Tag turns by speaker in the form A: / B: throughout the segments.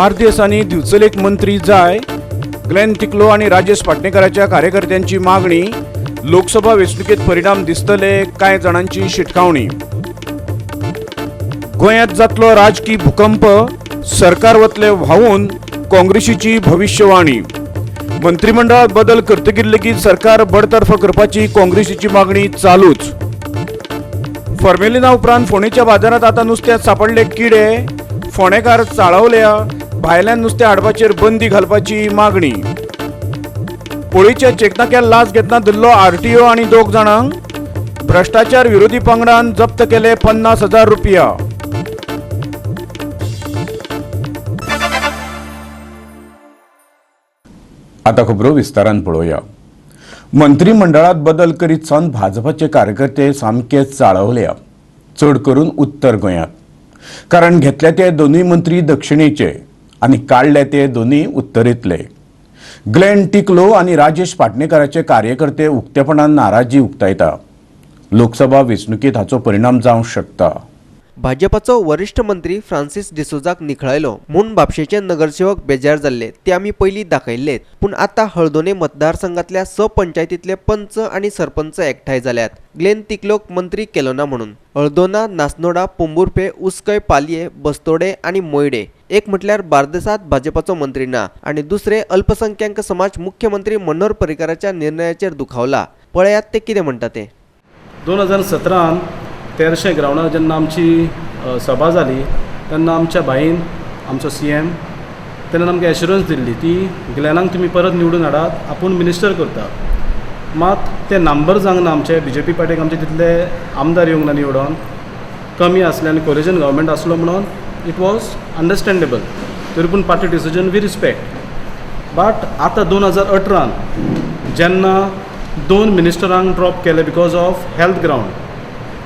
A: बार्देस आनी दिवचलेक मंत्री जाय. ग्लेन तिकलो आनी राजेश पाटणेकाराच्या कार्यकर्त्यांची मागणी. लोकसभा वेंचणुकेत परिणाम दिसतले, कांय जाणांची शिटकावणी. गोंयांत जातलो राजकी भूकंप, सरकार वतले व्हांवून, काँग्रेसीची भविष्यवाणी. मंत्रिमंडळात बदल करतकीर लेगीत सरकार बडतर्फ करपाची काँग्रेसीची मागणी चालूच. फॉर्मेलिना उपरांत फोंडेच्या बाजारांत आतां नुस्त्यात सापडले किडे. फोंडेकार चाळवल्या, भायल्यान नुस्तें हाडपाचेर बंदी घालपाची मागणी. पोळीच्या चेकनाक्यार लाच घेतना धरलो आरटीओ आनी 2 जाणांक. भ्रश्टाचार विरोधी पंगडान जप्त केले 50,000 रुपया. आता खबरो विस्तारान पळोवया. मंत्रिमंडळात बदल करीत सावन भाजपाचे कार्यकर्ते सामके चाळवल्या, चड करून उत्तर गोंयांत. कारण घेतले ते दोनूय मंत्री दक्षिणेचे आनी काडले ते दोनूय उत्तरेंतले. ग्लेन टिकलो आनी राजेश पाटणेकाराचे कार्यकर्ते उक्तेपणान नाराजी उक्तायता. लोकसभा वेंचणुकेंत हाचो परिणाम जावंक शकता.
B: भाजपाचो वरिश्ठ मंत्री फ्रांसीस डिसोजाक निखळायलो म्हूण बापशेचे नगरसेवक बेजार जाल्ले ते आमी पयलीं दाखयल्ले. पूण आतां हळदोणे मतदारसंघातल्या 6 पंचायतींतले पंच आनी सरपंच एकठांय जाल्यात ग्लेन तिकलोक मंत्री केलो ना म्हणून. हळदोणा, नासनोडा, पोंबुर्फे, उसकय, पालये, बस्तोडे आनी मोयडे. एक म्हटल्यार बार्देसांत भाजपाचो मंत्री ना आनी दुसरे अल्पसंख्याक समाज मुख्यमंत्री मनोहर पर्रीकाराच्या निर्णयाचेर दुखावला. पळयात ते कितें म्हणटा ते.
C: 2017 तेरशे ग्रावंडार जेन्ना आमची सभा जाली तेन्ना आमच्या भाईन, आमचो CM, तेन्ना आमकां एश्युरन्स दिल्ली ती ग्लॅनाक तुमी परत निवडून हाडात, आपूण मिनिस्टर करता. मात ते नंबर जावंक ना. आमचे BJP पार्टीक आमचे तितले आमदार येवंक ना निवडून, कमी आसले आनी कोलिजन गव्हर्मेंट आसलो म्हणून it was understandable. तरी पूण party decision we respect. But आतां 2018 जेन्ना 2 मिनिस्टरांक ड्रॉप केले because of health ground,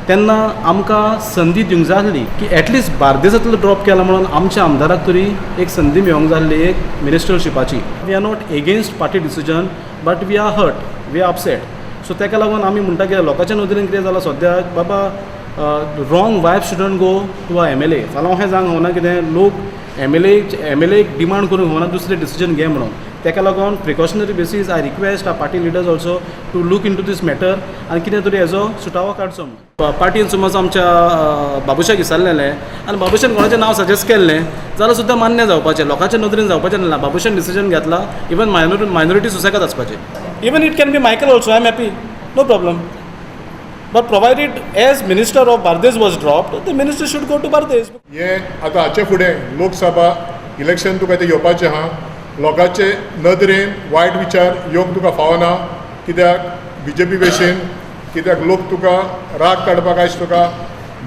C: तेन्ना आमकां संदी दिवंक जाय आसली की एटलिस्ट बार्देसांतलो ड्रॉप केला म्हणून आमच्या आमदाराक तरी एक संदी मेळोंक जाय आसली एक मिनिस्टरशिपाची. We are not against party decision, but we are hurt, we are upset. So ताका लागून आमी म्हणटा की लोकांच्या नदरेन कितें जालां सद्या, बाबा wrong vibe shouldn't go to a MLA. फाल्यां अशें जावंक फावना कितें लोक MLA demand करूंक फावना दुसरें डिसिजन घे म्हणून. ताका लागून precautionary basis I request our party leaders also to look into this matter आनी कितें तरी हेजो सुटावो काडचो म्हणून. पार्टीन समज आमच्या बाबुशाक विचारलेलें आनी बाबुशान कोणाचें नांव सजेस्ट केल्लें जाल्यार सुद्दां मान्य जावपाचें, लोकांच्या नदरेन जावपाचें ना. बाबुशान डिसिजन घेतला, इवन मायनॉरिटी सुसेगाद आसपाचें. Even it can be Michael also, I am happy, no problem. But provided as minister of Bardez was dropped, the minister should go to Bardez.
D: हे आतां हाचे फुडें लोकसभा इलेक्शन तुका तें येवपाचें आहा. लोकांचे नदरेन वायट विचार येवंक तुका फावना, कित्याक BJP भशेन, कित्याक लोक तुका राग काडपाक आयज तुका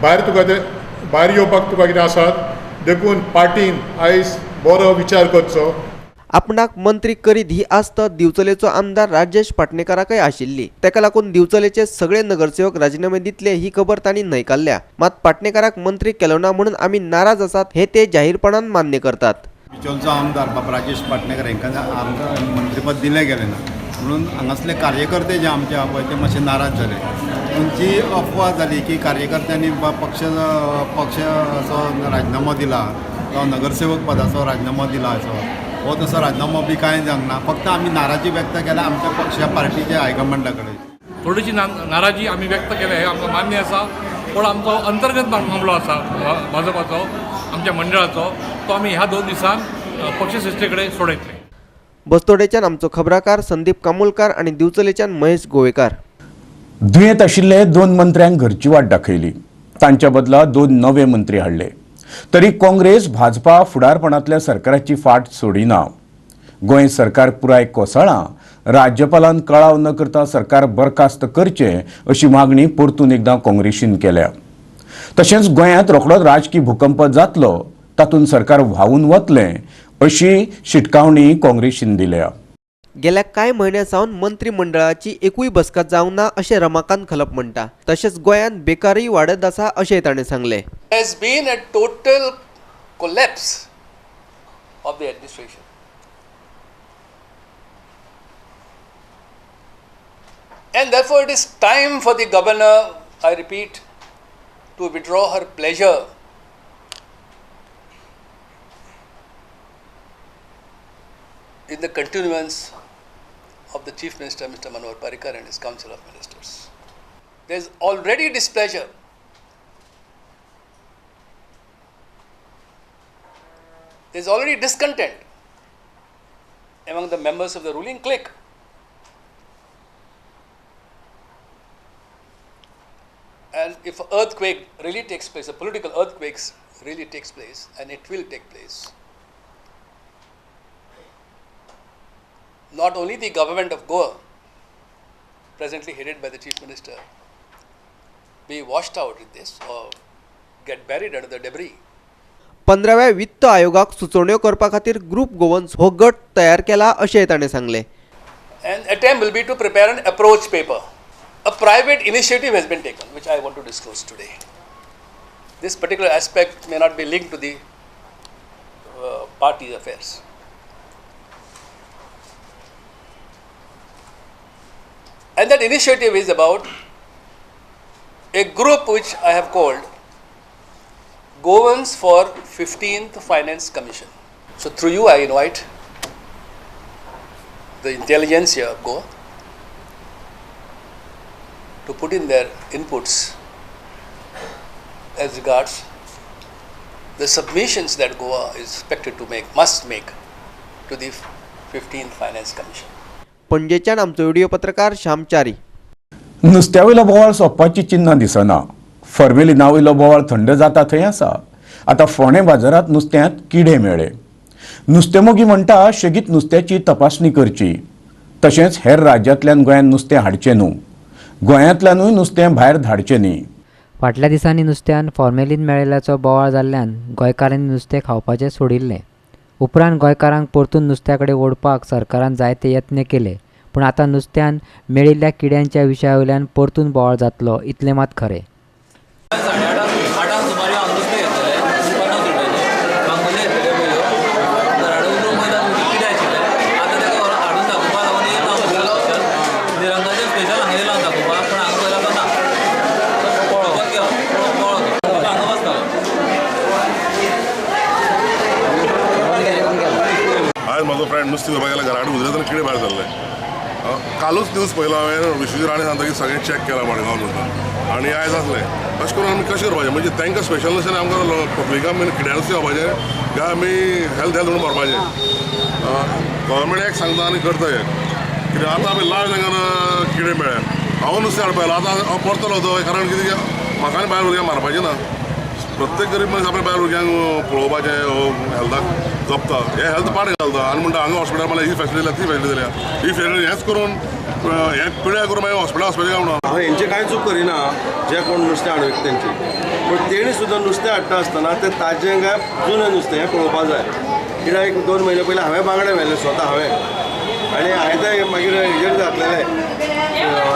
D: भायर तुका ते भायर येवपाक तुका कितें आसात. देखून पार्टीन आयज बरो विचार करचो.
B: आपणाक मंत्री करीत ही आस्त दिवचलेचो आमदार राजेश पाटणेकाराकय आशिल्ली. ताका लागून दिवचलेचे सगळे नगरसेवक राजीनामे दितले ही खबर तांणी न्हयकारल्या. मात पाटणेकाराक मंत्री केलो ना म्हणून आमी नाराज आसात हे ते जाहीरपणान मान्य करतात.
E: बिचोलचो आमदार बाब राजेश पाटणेकर हांकां आमदार मंत्रीपद दिलें गेलें ना म्हणून हांगासले कार्यकर्ते जे आमचे आहा पळय ते मातशे नाराज जाले. पूण जी अफवा जाली की कार्यकर्त्यांनी पक्षाचो राजिनामो दिला जावं नगरसेवक पदाचो राजिनामो दिला असो हो तसो राजिनामो बी कांय जावंक ना. फक्त आमी नाराजी व्यक्त केल्या आमच्या पक्षा पार्टीच्या हायकमांडा कडेन.
F: थोडीशी नाराजी आमी व्यक्त केल्या हें आमकां मान्य आसा, पूण आमचो अंतर्गत मामलो आसा भाजपाचो, आमच्या मंडळाचो, तो आमी ह्या 2 दिसान पक्षश्रेश्ठे कडेन सोडयतले.
B: बस्तोडेच्यान आमचो खबराकार संदीप कामुलकार आनी दिवचलेच्यान महेश गोवेकार.
A: दुयेंत आशिल्ले 2 मंत्र्यांक घरची वाट दाखयली, तांच्या बदला 2 नवे मंत्री हाडले. तरी काँग्रेस भाजपा फुडारपणांतल्या सरकाराची फाट सोडिना. गोंय सरकार पुराय कोसळ्ळां, राज्यपालान कळाव न करता सरकार बरखास्त करचें अशी मागणी परतून एकदां काँग्रेसीन केल्या. तशेंच गोंयांत रोखडोच राजकी भूकंप जातलो, तातूंत सरकार व्हांवून वतलें अशी शिटकावणी काँग्रेसीन दिल्या.
B: गेल्या कांय म्हयन्यां सावन मंत्रिमंडळाची एकूय बसका जावंक ना अशें रमाकांत खलप म्हणटा. तशेंच गोंयांत बेकारूय वाडत आसा अशें ताणें सांगलें.
G: Has been a total collapse of the administration. And therefore it is time for the governor, I repeat, to withdraw her pleasure in the continuance of the Chief Minister, Mr. Manohar Parrikar, and his Council of Ministers. There is already displeasure. There is already discontent among the members of the ruling clique. And if an earthquake really takes place, a political earthquake really takes place, and it will take place, not only the government of Goa, presently headed by the Chief Minister, be washed out in this or get buried under the debris.
B: 15व्या वित्त आयोगाक सुचोवण्यो करपा खातीर group Goans हो गट तयार केला अशें ताणें सांगलें.
G: And attempt will be to prepare an approach paper. A private initiative has been taken, which I want to disclose today. This particular aspect may not be linked to the party affairs. And that initiative is about a group which I have called Goans for 15th Finance Commission. So through you I invite the intelligentsia of Goa to put in their inputs as regards the submissions that Goa is expected to make, must make to the 15th Finance Commission.
B: पणजेच्यान आमचो video पत्रकार श्यामचारी.
A: नुस्त्या वयलो बोवाळ सोंपपाची चिन्नां दिसना. फॉर्मेलिना वयलो बोवाळ थंड जाता थंय आसा. आतां फोंडें बाजारांत नुस्त्यांत किडे मेळ्ळे. नुस्तेमोगी म्हणटा शेगीत नुस्त्याची तपासणी करची, तशेंच हेर राज्यांतल्यान गोंयांत नुस्तें हाडचें न्हू, गोंयांतल्यानूय नुस्तें भायर धाडचें न्ही.
H: फाटल्या दिसांनी नुस्त्यान फॉर्मेलीन मेळिल्ल्याचो बोवाळ जाल्ल्यान गोंयकारांनी नुस्तें खावपाचें सोडिल्लें. उपरांत गोंयकारांक परतून नुस्त्या कडेन ओडपाक सरकारान जायते यत्न केले, पूण आतां नुस्त्यान मेळिल्ल्या किड्यांच्या विशया वयल्यान परतून बोवाळ जातलो इतलें मात खरें.
I: म्हजो फ्रेंड नुस्तें घेवपाक गेला, घरा कडेन उदयतना किडें भायर सरलें. कालूच न्यूज पळयलो हांवें, विश्वजीत राणे सांगता की सगळें चॅक केलां मडगांव सुद्दां आनी आयज आसलें. अशें करून आमी कशें करपाचें? म्हणजे तांकां स्पेशल नुस्तें आमकां पब्लिकाक मेन किड्या नुस्तें खावपाचें काय आमी हेल्थ हेल्थ म्हणून मरपाचें? गव्हर्मेंट एक सांगता आनी करता एक. कित्याक आतां आमी लायव तांकां किडें मेळ्ळें. हांव नुस्तें हाडपा आयलो, आतां हांव परतलो तो, कारण कितें म्हाका आनी बायल भुरग्यांक मारपाचें ना. प्रत्येक गरीब मनीस आपल्या बायल भुरग्यांक पळोवपाचें, हेल्थाक जपता, हे हेल्थ पाड घालता आनी म्हणटा हांगा हॉस्पिटल मला ही फॅसिलिटी दिल्या, ती फॅसिलिटी दिल्या, ही फॅसिलिटी हेंच करून हें पिड्यार करून मागीर हॉस्पिटल वचपाचें काय म्हणून.
J: हांव हेंचे कांय चूक करिना, जे कोण नुस्तें हाडून विकता तेंची, पूण तेणी सुद्दां नुस्तें हाडटा आसतना तें ताजें काय जुनें नुस्तें हें पळोवपाक जाय. कित्याक एक 2 म्हयने पयलीं हांवें बांगडे व्हेले स्वता हांवें, आनी हांवें तें मागीर हेजेर घातलेलें,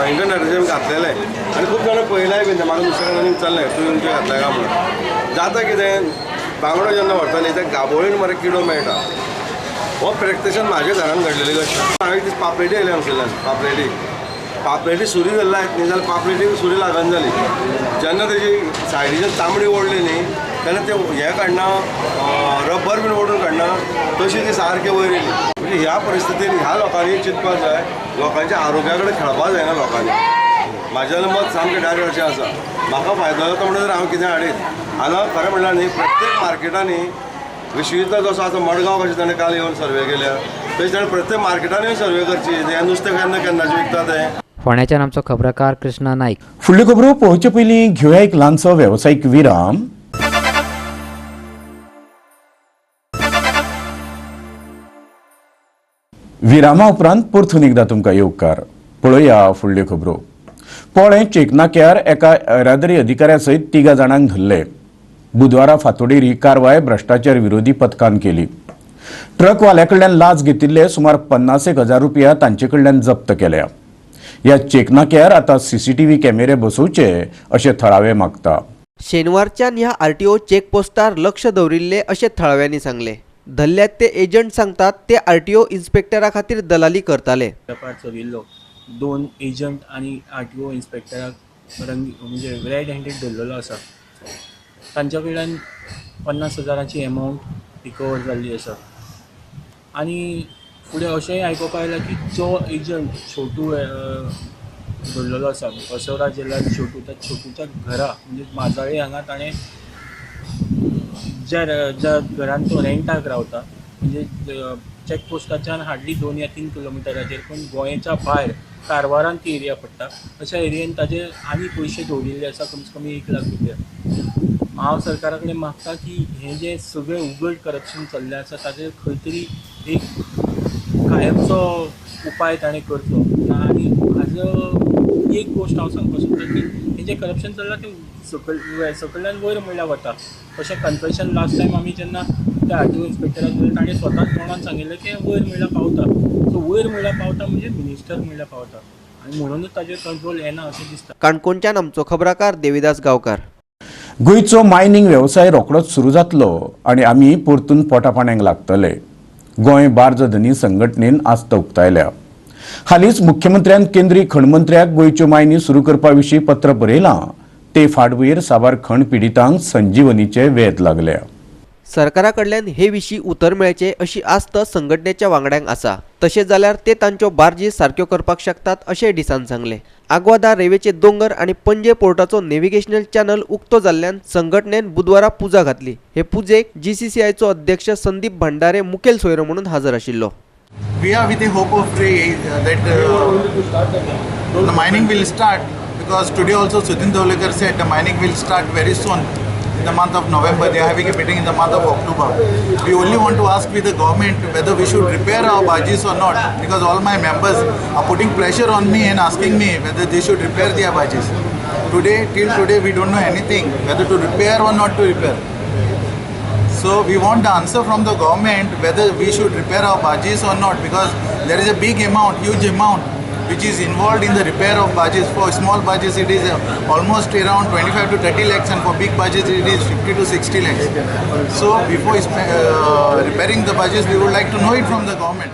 J: इंटरनेटाचेर घातलेलें आनी खूब जाणां पळयलाय बीन, म्हाका नुस्तें विचारलें तुवें तुमचें घातलें काय म्हणून. जाता कितें, बांगडो जेन्ना व्हरता न्ही त्या गाबोळीन मरे किडो मेळटा. हो प्रत्यक्षान म्हाज्या घरान घडलेली गोश्ट. हांवें एक दीस पापलेटी आयली हांगसरल्यान, पापलेटी पापलेटी सुरी धरला येत न्ही जाल्यार पापलेटी सुरी लागना जाली. जेन्ना तेजी सायडीच्यान तांबडी ओडली न्ही तेन्ना तें हें काडना, रबर बीन ओडून काडना, तशी ती सारकी वयर येयली. म्हणजे ह्या परिस्थितीन ह्या लोकांनी चिंतपाक जाय, लोकांच्या आरोग्या कडेन खेळपाक जायना लोकांनी. म्हाजें मत सामकें डायरेक्ट अशें आसा, म्हाका फायदो जाता म्हणून हांव कितें हाडीत. हांगा खरें म्हणल्यार न्ही प्रत्येक मार्केटांनी विश्वजिता जसो आतां मडगांव कशें ताणें काल येवन सर्वे केल्या, तशें ताणें प्रत्येक मार्केटांनी सर्वे करची, हें नुस्तें केन्ना केन्नाचें विकता तें.
H: फोंड्याच्यान आमचो खबराकार कृष्णा नायक.
A: फुडल्यो खबरो पळोवचे पयलीं घेवया एक ल्हानसो वेवसायीक विराम. विरामा उपरांत परतून एकदां तुमकां येवकार. पळोवया फुडल्यो खबरो. पोळें चेकनाक्यार एका येरादारी अधिकाऱ्या सयत 3 जाणांक धरले. बुधवारा फांतोडेर ही कारवाय भ्रश्टाचार विरोधी पथकान केली. ट्रकवाल्या कडल्यान लाच घेतिल्ले सुमार 50,000 रुपया तांचे कडल्यान जप्त केल्या. ह्या चेकनाक्यार आतां सीसीटीव्ही कॅमेरे बसोवचे अशें थळावे मागता.
B: शेनवारच्यान ह्या आरटीओ चेकपोस्टार लक्ष दवरिल्ले अशें थळाव्यांनी सांगले. धरल्यात ते एजंट सांगतात ते आरटीओ इन्स्पेक्टरा खातीर दलाली करताले.
K: वेपार चलिल्लो 2 एजंट आनी आरटीओ इन्स्पेक्टराक रंग म्हणजे रेड हँडेड धरलेलो आसा. तांच्या कडल्यान 50,000ची एमावंट रिकवर जाल्ली आसा आनी फुडें अशेंय आयकुपाक आयलां की जो एजंट छोटू धरलेलो आसा, बसवराज एलियास छोटू, त्या छोटूच्या घरा म्हणजे माजाळे हांगा ताणें ज्या ज्या घरान तो रेंटाक रावता, म्हणजे चॅक पोस्टाच्यान हार्डली 2 या 3 किलोमिटराचेर, पूण गोंयच्या भायर कारवारान ती एरिया पडटा, अशा एरियेन ताजे आनी पयशे दवरिल्ले आसा, कमसे कमी 1 लाख रुपया. हांव सरकारा कडेन मागता की हें जें सगळें उगड करप्शन चल्लें आसा ताजेर खंय तरी एक कायमचो उपाय ताणें करचो. आनी हाजो एक गोश्ट हांव सांगपाक सोदतां की हें जें करप्शन चल्लां तें सकयल्यान वयर म्हणल्यार वता. अशें कन्फेशन लास्ट टायम आमी जेन्ना त्या आर टी ओ इन्स्पेक्टराक मेळ्ळे ताणें स्वताच तोंडान सांगिल्लें की वयर म्हणल्यार पावता. सो वयर म्हणल्यार पावता म्हणजे मिनिस्टर म्हणल्यार पावता आनी म्हणूनच ताजेर कंट्रोल येना अशें दिसता.
B: काणकोणच्यान आमचो खबराकार देविदास गांवकार.
A: गोंयचो मायनिंग वेवसाय रोखडोच सुरू जातलो आनी आमी परतून पोटा पाण्याक लागतले. गोंय बार्ज धनी संघटनेन आस्त उक्तायल्या. हालींच मुख्यमंत्र्यान केंद्रीय खण मंत्र्याक गोंयच्यो मायनी सुरू करपा विशीं पत्र बरयलां. ते फाटभुंयेर साबार खण पिडितांक संजीवनीचे वेध लागल्या.
B: सरकारा कडल्यान हे विशीं उतर मेळचें अशी आस्त संघटनेच्या वांगड्यांक आसा. तशें जाल्यार ते तांच्यो बार्जी सारक्यो करपाक शकतात अशें डिसान सांगलें. आग्वादा रेवेचे दोंगर आनी पणजे पोर्टाचो नेव्हिगेशनल चॅनल उक्तो जाल्ल्यान संघटनेन बुधवारा पुजा घातली. हे पुजेक जीसीसीआयचो अध्यक्ष संदीप भंडारे मुखेल सोयरो म्हणून हजर आशिल्लो.
L: We are with the hope of that the mining will start, because today also Sudin Dhavalikar said the mining will start very soon in the month of November. They are having a meeting in the month of October. We only want to ask with the government whether we should repair our barges or not, because all my members are putting pressure on me and asking me whether they should repair their barges. Today, till today, we don't know anything, whether to repair or not to repair. So we want the answer from the government whether we should repair our barges or not, because there is a big amount, huge amount, which is involved in the repair of barges. For small barges it is almost around 25 to 30 lakhs, and for big barges it is 50 to 60 lakhs. So before repairing the barges, we would like to know it from the government.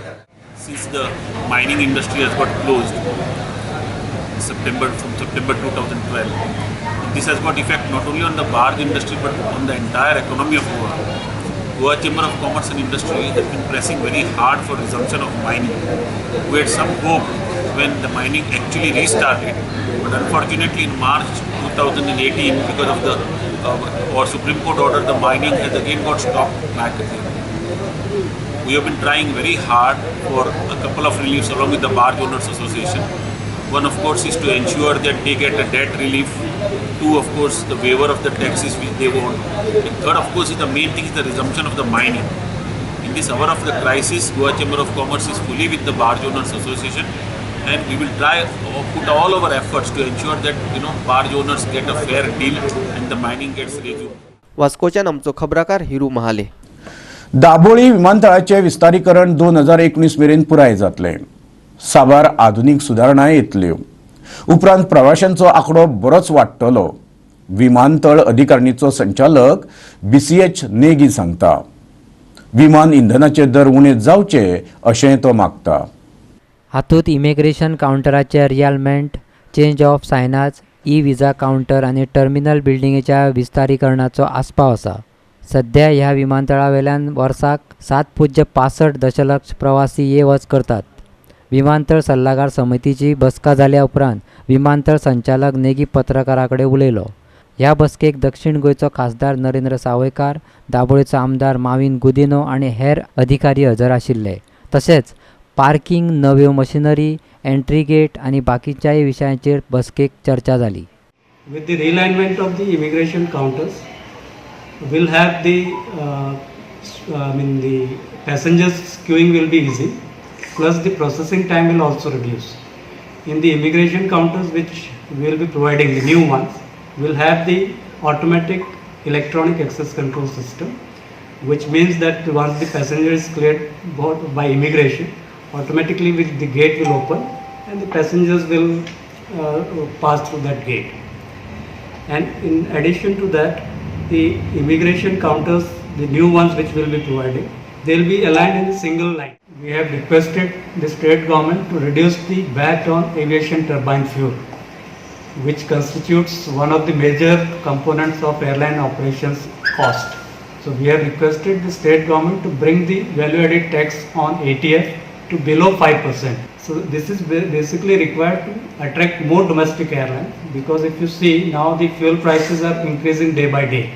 M: Since the mining industry has got closed from September 2012, this has got effect not only on the barge industry but on the entire economy of Goa. Goa Chamber of Commerce and Industry has been pressing very hard for resumption of mining. We had some hope when the mining actually restarted, but unfortunately in March 2018, because of the or Supreme Court order, the mining has again got stopped back again. We have been trying very hard for a couple of reliefs along with the Barge Owners Association. One, of course, is to ensure that they get a debt relief. Two, of course, the waiver of the taxes which they want. And third, of course, is the main thing is the resumption of the mining. In this hour of the crisis, Goa Chamber of Commerce is fully with the Barge Owners Association, and we will try or put all our efforts to ensure that barge owners get a fair deal and the mining gets resumed.
B: वास्कोच्यान आमचो खबराकार हिरू महाले.
A: दाबोळी विमानतळाचे विस्तारीकरण 2019 मेरेन पुराय जातलें. साबार आधुनीक सुदारणा येतल्यो. उपरांत प्रवाशांचो आंकडो बरोच वाडटलो. विमानतळ अधिकारणीचो संचालक बीसीएच नेगी सांगता. विमान इंधनाचे दर उणे जावचे अशें तो मागता.
H: हातूंत इमिग्रेशन कावंटराचे realignment, change of signage, e visa counter आनी टर्मिनल बिल्डिंगेच्या विस्तारीकरणाचो आस्पाव आसा. सध्या ह्या विमानतळावेल्यान वर्साक 7.65 दशलक्ष प्रवासी ये वच करतात. विमानतळ सल्लागार समितीची बसका जाल्या उपरांत विमानतळ संचालक नेगी पत्रकारां कडेन उलयलो. ह्या बसकेक दक्षिण गोंयचो खासदार नरेंद्र सावयकार, दाबोळेचो आमदार माविन गुदिनो आनी हेर अधिकारी हजर आशिल्ले. तशेंच पार्किंग, नव्यो मशिनरी, एंट्री गेट आनी बाकीच्याय विशयांचेर बसकेक चर्चा जाली.
N: With the realignment of the immigration counters, we'll have the I mean the passengers queuing will be easy, plus the processing time will also reduce. In the immigration counters which we will be providing, the new ones, will have the automatic electronic access control system, which means that once the passenger is cleared by immigration, automatically with the gate will open and the passengers will pass through that gate. And in addition to that, the immigration counters, the new ones which we will be providing, they will be aligned in a single line. We have requested the state government to reduce the VAT on aviation turbine fuel, which constitutes one of the major components of airline operations cost. So we have requested the state government to bring the value added tax on ATF to below 5%. So this is basically required to attract more domestic airlines, because if you see now the fuel prices are increasing day by day.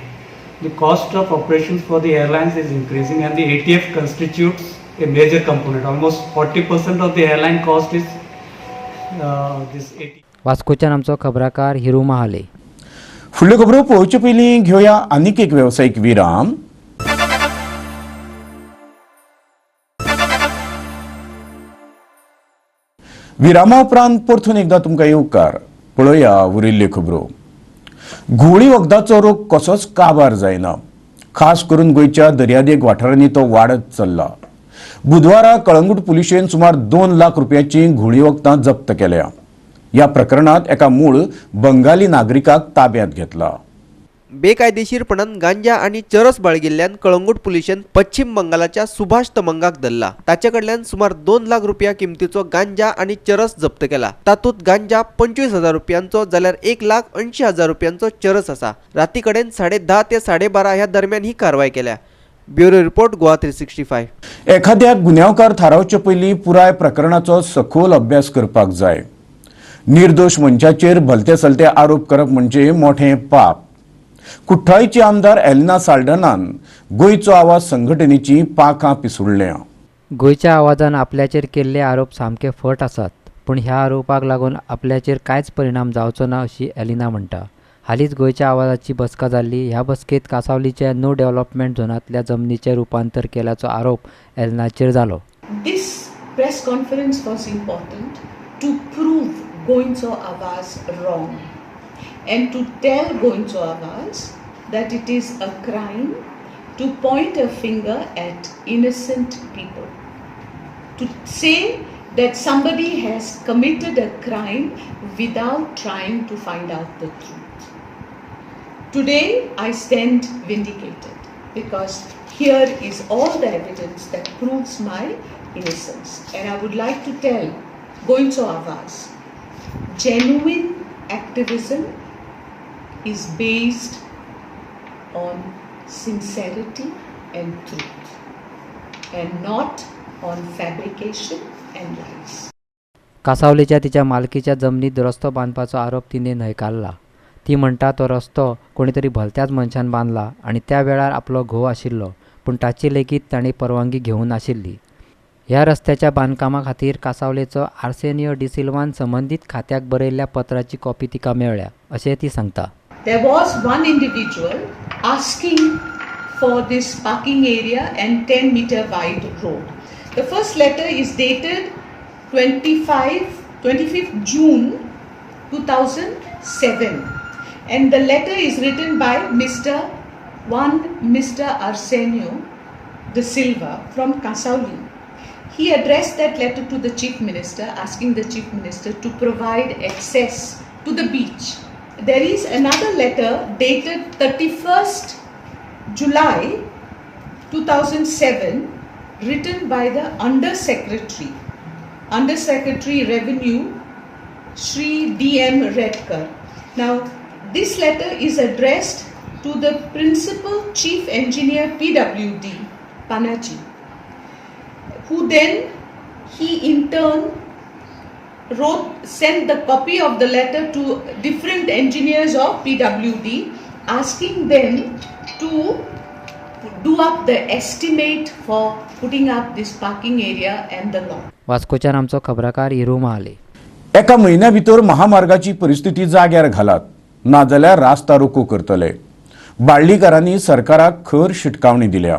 N: The cost of operations for the airlines is increasing, and the ATF constitutes a major component. Almost 40% of the airline cost is this ATF.
H: वास्कोच्यान आमचो खबराकार हिरू महाले.
A: फुडल्यो खबरो पळोवचे पयलीं घेवया आनीक एक वेवसायीक विराम. विरामा उपरांत परतून एकदां तुमकां येवकार. पळोवया उरिल्ल्यो खबरो. घुंवळी वखदाचो रोग कसोच काबार जायना. खास करून गोंयच्या दर्यादेग वाठारांनी तो वाडत चल्ला. बुधवारा कळंगूट पुलिशेन सुमार 2 लाख रुपयाची घुंवळी वखदां जप्त केल्या. ह्या प्रकरणात एका मूळ बंगाली नागरिकाक ताब्यात घेतला.
B: बेकायदेशीरपणान गांजा आनी चरस बाळगिल्ल्यान कळंगूट पुलिशेन पश्चिम बंगालाच्या सुभाष तमंगाक धरला. ताचे कडल्यान सुमार 2 लाख रुपया किमतीचो गांजा आनी चरस जप्त केला. तातूंत गांजा 25,000 रुपयांचो जाल्यार 1,80,000 रुपयांचो चरस आसा. राती कडेन 10:30 ते 12:30 ह्या दरम्यान ही कारवाय केल्या. Bureau report, Goa 365.
A: एखाद्या गुन्यांवकार थारावचे पयलीं पुराय प्रकरणाचो सखोल अभ्यास करपाक जाय. निर्दोश मनशाचेर भलते सलते आरोप करप म्हणजे मोठें पाप. कुठ्ठाळीचे आमदार एलिना साल्डनान गोंयचो आवाज संघटनेची पाखां पिसुडल्या.
H: गोंयच्या आवाजान आपल्याचेर केल्ले आरोप सामके फट आसात, पूण ह्या आरोपाक लागून आपल्याचेर कांयच परिणाम जावचो ना अशी एलिना म्हणटा. हालींच गोंयच्या आवाजाची बसका जाल्ली. ह्या बसकेंत कासावलीच्या नो डेव्हलपमेंट झोनांतल्या जमनीचें रुपांतर केल्याचो आरोप एलिनाचेर जालो.
O: This press conference was important to prove Goencho Avaz wrong and to tell Goencho Avaz that it is a crime to point a finger at innocent people, to say that somebody has committed a crime without trying to find out the truth. Today I stand vindicated because here is all the evidence that proves my innocence. And I would like to tell Goencho Avaz, genuine activism is based on sincerity and truth and not on fabrication and lies.
H: कासावलीच्या तिच्या मालकीच्या जमनीत रस्तो बांदपाचो आरोप तिणें न्हयकारला. ती म्हणटा तो रस्तो कोणीतरी भलत्याच मनशान बांदला आनी त्या वेळार आपलो घोव आशिल्लो, पूण ताची लेगीत ताणें परवानगी घेवंक नाशिल्ली. ह्या रस्त्याच्या बांदकामा खातीर कासावलेचो आर्सेनियो डिसिल्वान संबंदीत खात्याक बरयल्ल्या पत्राची कॉपी तिका मेळ्ळ्या अशें ती सांगता.
O: There was one individual asking for this parking area and 10 meter wide road. The first letter is dated 25th June 2007, and the letter is written by Mr. Arsenio de Silva from Kasauli. He addressed that letter to the Chief Minister, asking the Chief Minister to provide access to the beach. There is another letter dated 31st July 2007, written by the Under Secretary Revenue, Shri D.M. Redkar. Now, this letter is addressed to the Principal Chief Engineer PWD, Panaji, who then, he in turn sent the copy of the letter to different engineers of PWD, asking them to do up the estimate for putting up this parking area and the lot.
H: वास्कोच्यान आमचो खबराकार हिरू महाले.
A: एका म्हयन्या भितर महामार्गाची परिस्थिती जाग्यार घालात, नाजाल्यार रास्ता रोको करतले. बाळ्ळीकारांनी सरकाराक खर शिटकावणी दिल्या.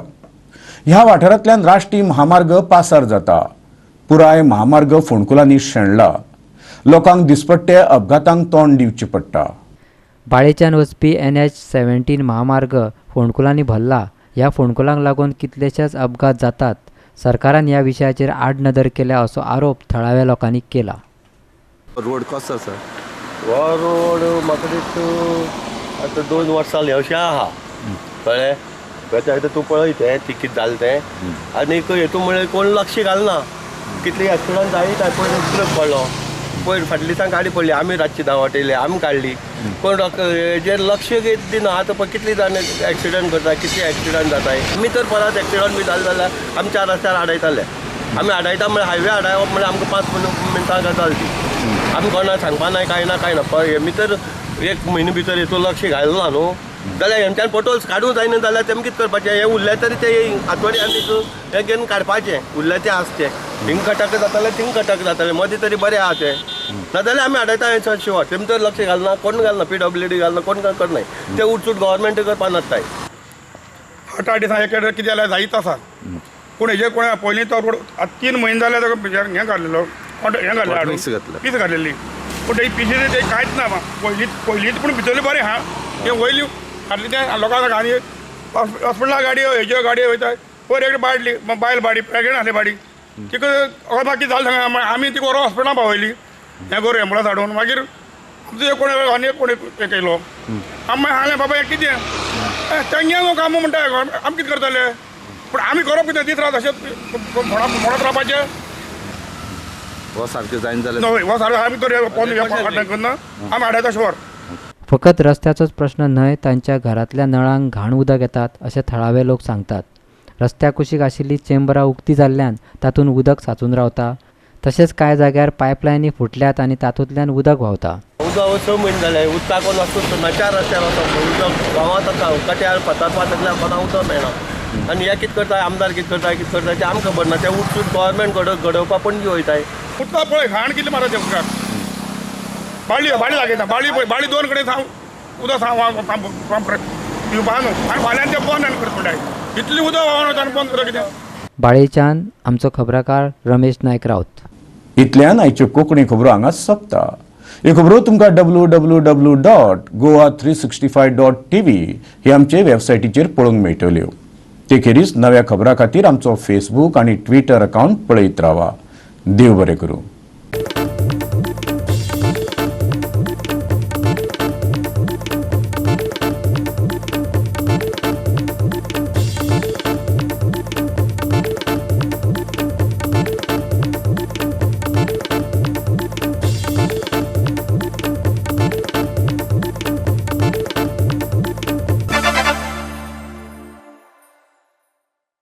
A: ह्या वाठारांतल्यान राष्ट्रीय महामार्ग पासार जाता. पुराय महामार्ग फोंडकुलांनी शेणला. लोकांक दिसपट्टे अपघातांक तोंड दिवचें पडटा.
H: बाळेच्यान वचपी NH 17 महामार्ग फोंडकुलांनी भरला. ह्या फोंडकुलांक लागून कितलेशेच अपघात जातात. सरकारान ह्या विशयाचेर आडनदर केल्या असो आरोप थळाव्या लोकांनी केला.
J: रोड कसो आसा हो रोड म्हाका दिसता आतां 2 वर्सां जालीं अशें आहा, कळ्ळें? आतां तूं पळय तें ती कितें जालें तें, आनीक हेतून म्हळ्यार कोण लक्ष घालना. कितले एक्सिडंट जायत पयर ट्रक पडलो, पयर फाटल्या दिसान गाडी पडली, आमी रातची धांवट येयली, आमी काडली, कोण हेजेर लक्ष दिना. आतां पळय कितले जाण एक्सिडंट करता, कितले एक्सिडंट जाता. आमी तर परत एक्सिडंट बी जाले जाल्यार आमी 4 रस्त्यार आडयताले. आमी आडायता म्हळ्यार हायवे आडायप म्हळ्यार आमकां 5 मिनटां गजाल ती. आमी कोणा सांगपा ना कांय ना कांय ना. हेमी तर एक म्हयने भितर हेतून लक्ष घालना न्हू जाल्यार हेंच्यान पोटोल्स काडूंक जायना जाल्यार तेम कितें करपाचें? हें उरलें तरी ते आतोडी आनी हें घेवन काडपाचें, उरलें तें आसा तें. हिंग कटक जातालें थिंग कटक जातालें, मदीं तरी बरें आहा तें. नाजाल्यार आमी आडायता हें शिवार. तेम तर लक्ष घालना, कोण घालना, PWD घालना, कोण करनाय. ते उटसूट गव्हर्मेंट करपा नासताय.
P: 8-8 दिसां एक कितें जाल्यार जायत आसा. पूण हेजे कोणें पयलीं तो रोड 3 म्हयने जाले हें घातलेलो, हें घातलें, पीस घातलेली. पूण ते पिशी ते कांयच ना. पयलीं पयलींच पूण भितरलें बरें आहा. तें वयली घातली तें लोकांक आनी हॉस्पिटला गाडयो हेज्यो गाडयो वयता. पयर एकटी बाडली बायल बाडी प्रेगनेंट आसली बाडी, तिका अकस्मात कितें जालें सांगा, आमी तिका व्हरोन हॉस्पिटलान पावयली हें करून एम्बुलन्स हाडून. मागीर आमचो कोण आनी कोण हें केलो. आमी मागीर सांगलें बाबा हें कितें तेंगे न्हू काम म्हणटा, आमी कितें करतले? पूण आमी करप कितें? दीस रात अशें म्हणत रावपाचें?
Q: हो सारकें जायना जाल्यार
P: हो सारकें आमी तर करना, आमी हाडायता शिवर.
H: फकत रस्त्याचोच प्रश्न न्हय, तांच्या घरांतल्या नळांक घाण उदक येतात अशें थळावे लोक सांगतात. रस्त्या कुशीक आशिल्ली चेंबरां उक्ती जाल्ल्यान तातूंत उदक सांचून रावता. तशेंच कांय जाग्यार पायपलायनी फुटल्यात आनी तातूंतल्यान उदक व्हांवता.
J: उदक 6 म्हयने जाले उदकाक वचून ना, 4 रस्त्यार वचप उदक गांवांत आसा, कट्यार फातर फातरल्यार कोणाक उदक मेळना. आनी हे कितें करता आमदार, कितें करता कितें करता तें आमकां खबर ना. ते उटसूट गव्हर्मेंट घडोवपा पणजी वयताय.
P: उदका पळय घाण कितली मारता ते उदकाक. बाळी बाळी लागयता, बाळी बाळी 2 कडेन उदक पिवपा न्हू. आनी फाल्यां तें बंद आनी करता म्हणटाय, इतलें उदक व्हांवन वता आनी बंद करता कितें.
H: बाळेच्यान आमचो खबराकार रमेश नायक राऊत.
A: इतल्यान आयच्यो कोंकणी खबरो हांगा सोंपता. ह्यो खबरो तुमकां www.goa365.tv हे आमचे वेबसायटीचेर पळोवंक मेळटल्यो. ते खेरीज नव्या खबरां खातीर आमचो फेसबूक आनी ट्विटर अकावंट पळयत रावा. देव बरें करूं.